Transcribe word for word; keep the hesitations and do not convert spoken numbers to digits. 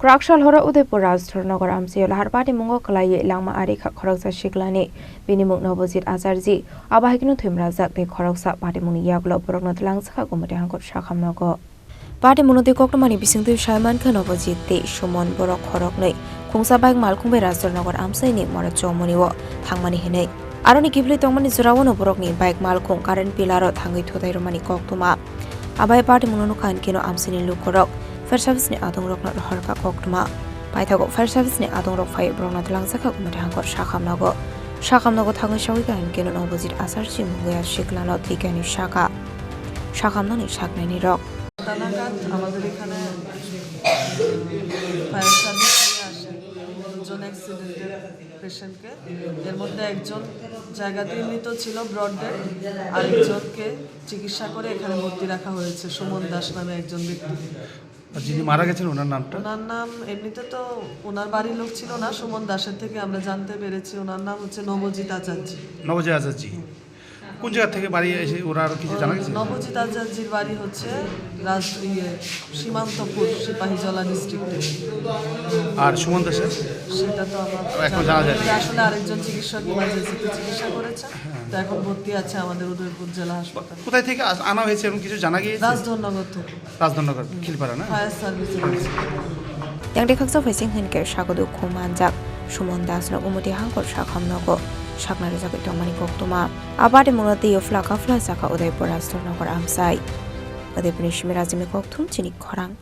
Prak sal horo Udaipur Rajdhar Nagar amchaio lahar patimungo kwlaiwi langma ari kha khoroksa siklani, bini mung Nobojit Acharji. Abo hai kheno thwimrajak tei khoroksa patimungni yagulo borokno twlangjakha Gumati Hangkor Sakham nogo. Patimungno twi koktwmani bisingtwi sai mankha Nobojit tei Suman borok khoroknwi khungsa bike malkhung bai Rajdhar Nagar amchaini mora chomoni o thangmani hinwi. Aroni kiphilwi tongmani jorao no borokni bike malkhung current pillar o thangwi thutai rwmani koktwma. Abai patimungno nukha hinkhe no amchaini lukurok fire service ni adongrokno rohorkha koktwma. Paithago fire service ni adongrok phai borokno twlangjakha Gumati Hangkor Sakham nogo. Sakham nogo thangwi sawi kha hinkhe no Nobojit Acharji mungwi a siklano twikani saka. Sakham nani saknaini rok. ঘন্টা নাগাদ আমাদের এখানে fire service নিয়ে আসে দুজন অ্যাক্সিডেন্টের পেশেন্টকে। এর মধ্যে একজন জায়গাতেই মৃত ছিল, ব্রড ডেড। আরেকজনকে চিকিৎসা করে এখানে ভর্তি রাখা হয়েছে, সুমন দাস নামে একজন ব্যক্তিকে। আর যিনি মারা গেছেন, ওনার নামটা? ওনার নাম, এমনিতে তো ওনার বাড়ির লোক ছিল না, সুমন দাসের থেকে আমরা জানতে পেরেছি ওনার নাম হচ্ছে নবজিৎ আচার্য। নবজিৎ আচার্য। কোন জায়গা থেকে বাড়ি এসে ওরা আরো কিছু জানা গেছে? নবজিৎ আচার্যের বাড়ি হচ্ছে রাজ-, ইয়ে, সীমান্তপুর, সিপাহীজলা ডিস্ট্রিক্টে। আর সুমন দাসের? সেটা তো আমার এখন জানা জানা যায়নি। আসলে আরেকজন চিকিৎসক ইমার্জেন্সিতে চিকিৎসা করেছে, হ্যাঁ। তো এখন ভর্তি আছে আমাদের উদয়পুর জেলা হাসপাতালে। কোথায় থেকে আস-, আনা হয়েছে এবং কিছু জানা গিয়েছে? রাজধননগর থেকে। রাজধননগর, খিলপাড়া না? ফায়ার সার্ভিসে। Yang de khaksa phaising hinkhe sago dukhu manjak Suman Das no Gumati Hangkor Sakham nogo sakna rijagwi tongmani koktwma. Abade mungno tei phla kaphla sakha Udaipur Rajdhar Nagar amchai. Udaipurni simi rajimni kokthum chini khorang.